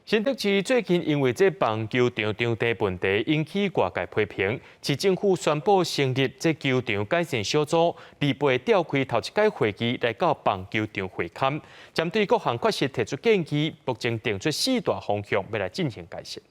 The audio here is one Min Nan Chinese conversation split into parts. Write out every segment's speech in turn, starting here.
新竹市最近因為這棒球場場地問題引起外界批評，市政府宣布成立這球場改善小組，禮拜召開頭一屆會議來到棒球場會勘，針對各項缺失提出建議，目前定出四大方向欲來進行改善。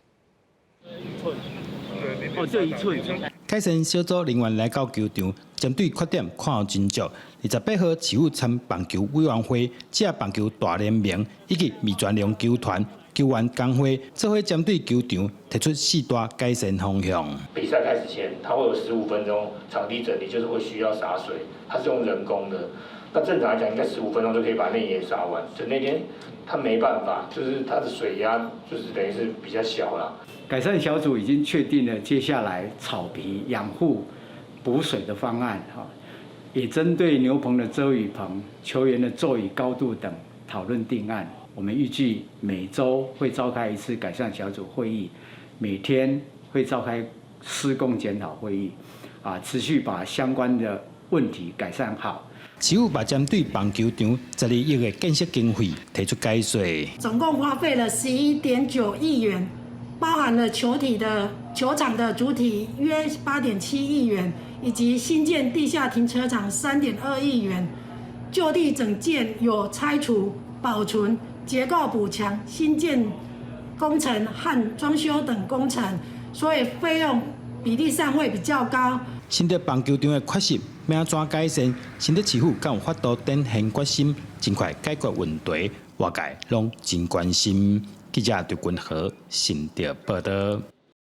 哦，這一寸。改善小組人員來到球場，針對缺點看予真足。28號，市府參棒球委員會、這棒球大聯盟以及味全龍球團、球員工會，做伙針對球場提出四大改善方向。比賽開始前，它會有15分鐘場地整理，就是會需要灑水，它是用人工的。那正常來講，應該十五分鐘就可以把內野灑完。就那天，他沒辦法，就是它的水壓就是等於是比較小了。改善小組已經確定了接下來草皮養護補水的方案，哈，也針對牛棚的遮雨棚、球員的座椅高度等討論定案。我們預計每週會召開一次改善小組會議，每天會召開施工檢討會議，啊，持續把相關的問題改善好。市府嘛針對棒球場12億的建設經費提出解說。總共花費了11.9億元，包含了球體的球場的主體約8.7億元，以及新建地下停車場3.2億元，就地整建有拆除、保存、結構補強、新建工程和裝修等工程，所以費用比例上會比較高。新竹棒球場的缺失，欲按怎改善？新竹市府敢有法度展現決心，盡快解決問題？外界攏真關心。記者劉君和新竹報道。